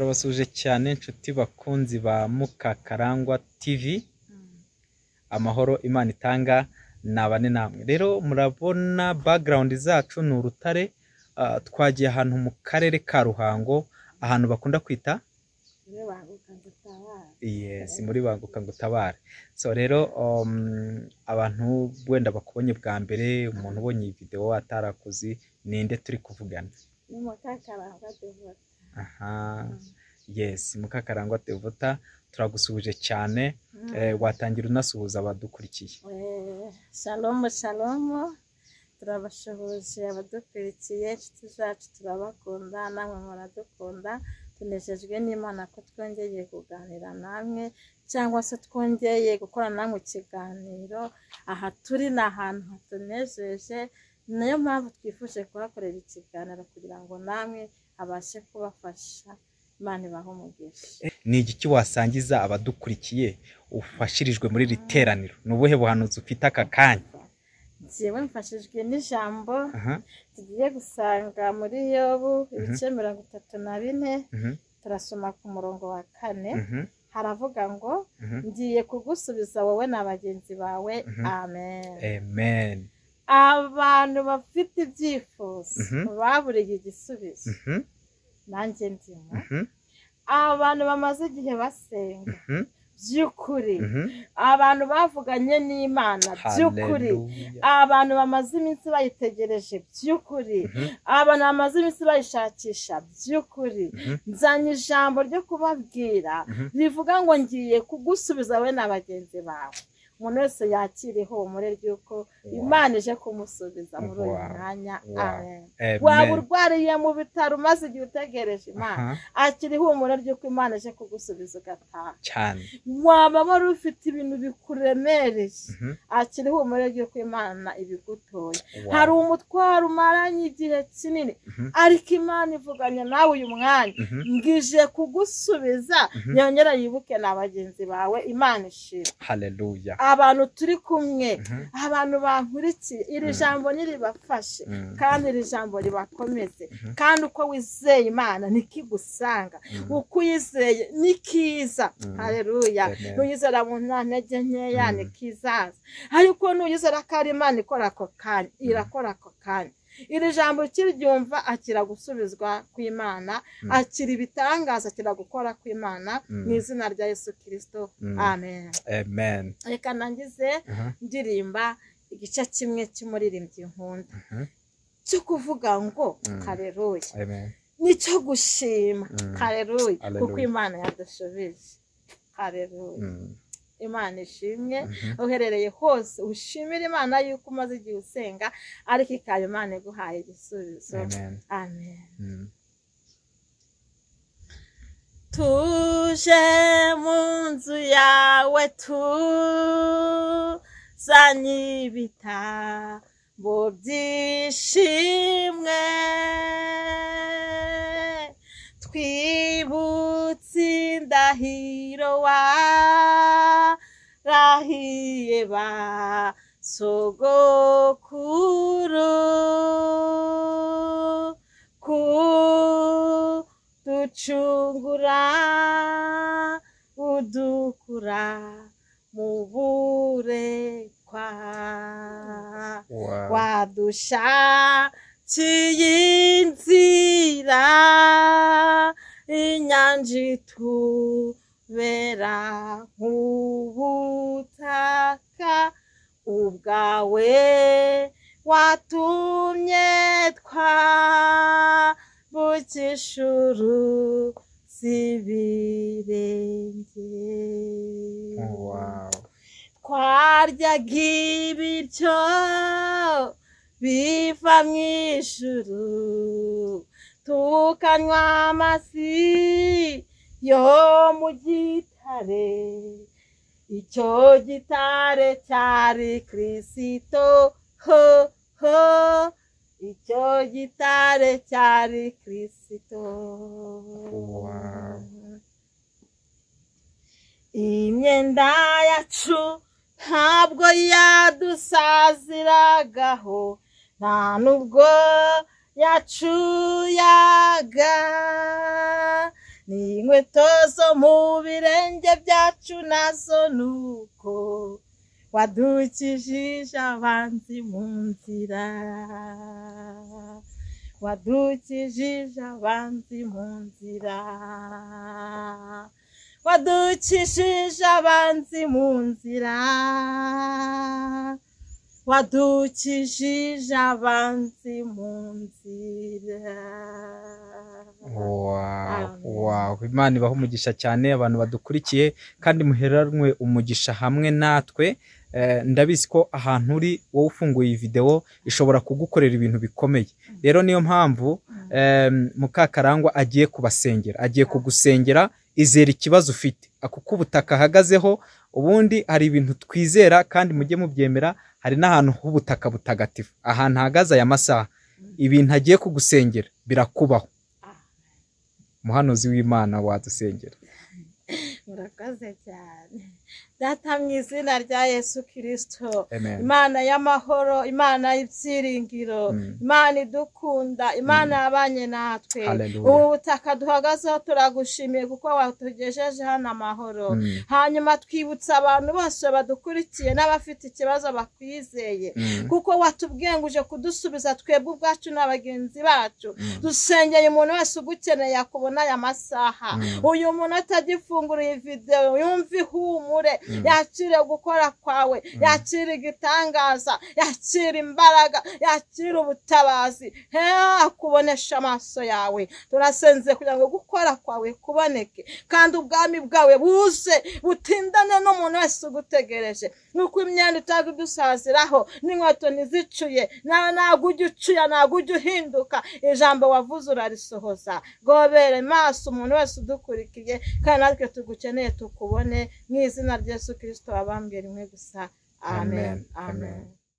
Turabasuje cyane inshuti bakunzi ba Mukakarangwa TV. Amahoro Imana itanga nabane namwe. Rero murabona background zacu ni urutare. Twagiye ahantu mu karere ka Ruhango, ahantu bakunda kwita yes, muri Banguka Ngutabare. So rero abantu wenda bakubonye bwa mbere, umuntu ubonye iyi video atarakuzi, ninde turi kuvugana? Ni Mukakarangwa Devota. Aha, yes, Mukakarangwa Devota, turagusuhuje cyane. Watangira unasuhuza abadukurikiye. Shalom shalom, turabashuhuje abadukurikiye, inshuti zacu turabakunda, namwe muradukunda. Tunejejwe n'Imana ko twongeye kuganira namwe, cyangwa se twongeye gukora namwe ikiganiro. Aha turi ni ahantu hatunejeje, niyo mpamvu twifuje kuhakorera ikiganiro kugira ngo namwe abashe kubafasha. Imana ibahe umugisha. Ni igiki wasangiza abadukurikiye ufashirijwe muri iri teraniro? Ni ubuhe buhanuzi ufite aka kanya? Njyewe mfashijwe n'ijambo tugiye gusanga muri Yobu ibice 34, turasoma ku murongo wa 4. Haravuga ngo ngiye kugusubiza wowe na bagenzi bawe. Amen. Amen. Abantu bafite ibyifuzo baburiye igisubizo, nanjye ndimo. Abantu bamaze igihe basenga by'ukuri, abantu bavuganye n'Imana by'ukuri, abantu bamaze iminsi bayitegereje by'ukuri, abantu bamaze iminsi bayishakisha by'ukuri, nzanye ijambo ryo kubabwira rivuga ngo ngiye kugusubiza wowe na bagenzi bawe. Umuntu wese yakira ihumure ry'uko Imana ije kumusubiza muri uyu mwanya. Amen. Waba urwariye mu bitaro umaze igihe utegereje Imana, akira ihumure ry'uko Imana ije kugusubiza ugataha. Waba wari ufite ibintu bikuremereye, akira ihumure ry'uko Imana ibigutoye. Hari umutwaro umaranye igihe kinini, ariko Imana ivuganye nawe uyu mwanya, ngije kugusubiza, yongera yibuke na bagenzi bawe. Imana ishimwe. Haleluya. Abantu turi kumwe, abantu bankurikiye, iri jambo niribafashe kandi iri jambo ribakomeze. Kandi uko wizeye Imana nikigusanga, uko uyizeye nikiza. Haleluya. Nuyizera mu ntege nkeya nikizaza, ariko nuyizera ko ari Imana ikora ako kanya, irakora ako kanya. Iri jambo kiryumva akira gusubizwa kw'Imana, akira ibitangaza, akira gukora kw'Imana mu izina rya Yesu Kristo. Amen. Amen. Reka nangize ndirimba igice kimwe cy'umuririmbyi nkunda cyo kuvuga ngo haleluya. Amen. Nicyo gushima. Haleluya, kuko Imana yadushubije. Haleluya. Imana ishimwe. Uherereye hose ushimire Imana yuko umaze igihe usenga, ariko ikaba Imana iguhaye igisubizo. Amen. Tuje mu nzu yawe tuzanye ibitabo by'ishimwe, twibutse indahiro warahiye ba sogokuru, kuducungura udukura mu burekwa, wadushakiye inzira inyanja itubera nk'ubutaka, ubwawe watumye twambukisha uruzi ibirenge. Twaryaga ibiryo biva mu ijuru, tukanywa amazi yo mu gitare, icyo gitare cyari Kristo, ho ho, icyo gitare cyari Kristo. Imyenda yacu ntabwo yadusaziragaho, nta nubwo yacuyaga, Ni inkweto zo mu birenge byacu nazo nuko wadukijije abanzi mu nzira, wadukijije abanzi mu nzira, wadukijije abanzi mu nzira, wadukijije abanzi mu nzira. Wow, Imana ibahe umugisha cyane abantu badukurikiye, kandi muheranwe umugisha hamwe natwe. Ndabizi ko ahantu uri wowe ufunguye iyi video ishobora kugukorera ibintu bikomeye. Rero niyo mpamvu Mukakarangwa agiye kubasengera, agiye kugusengera. Izera ikibazo ufite, kuko ubutaka ahagazeho. Ubundi hari ibintu twizera kandi mujye mubyemera, hari n'ahantu h'ubutaka butagatifu, ahantu hahagaze aya masaha, ibintu agiye kugusengera birakubaho. Muhanuzi w'Imana wadusengera. Murakoze cyane Data, mu izina rya Yesu Kristo, Imana y'amahoro, Imana y'ibyiringiro, Imana idukunda, Imana yabanye natwe. Ubu butaka duhagazeho turagushimiye kuko watugejeje hano amahoro. Hanyuma twibutsa abantu bose badukurikiye n'abafite ikibazo bakwizeye, kuko watubwiye ngo uje kudusubiza twebwe ubwacu n'abagenzi bacu. Dusengeye umuntu wese ugukeneye akubona aya masaha. Uyu muntu atagifungura iyi video yumve ihumure, yakire gukora kwawe, yakire igitangaza, yakire imbaraga, yakire ubutabazi, akubonesha amaso yawe. Turasenze kugira ngo gukora kwawe kuboneke, kandi ubwami bwawe buze butindane n'umuntu wese ugutegereje. Nuko imyenda itaga idusaziraho n'inkweto ntizicuye, ntabwo ujya ucuya, ntabwo ujya uhinduka. Ijambo wavuze urarisohoza. Gobere maso umuntu wese udukurikiye, kandi natwe tugukeneye tukubone mu izina rya Yesu Kristo wabambwe rimwe gusa. Amen. Amen.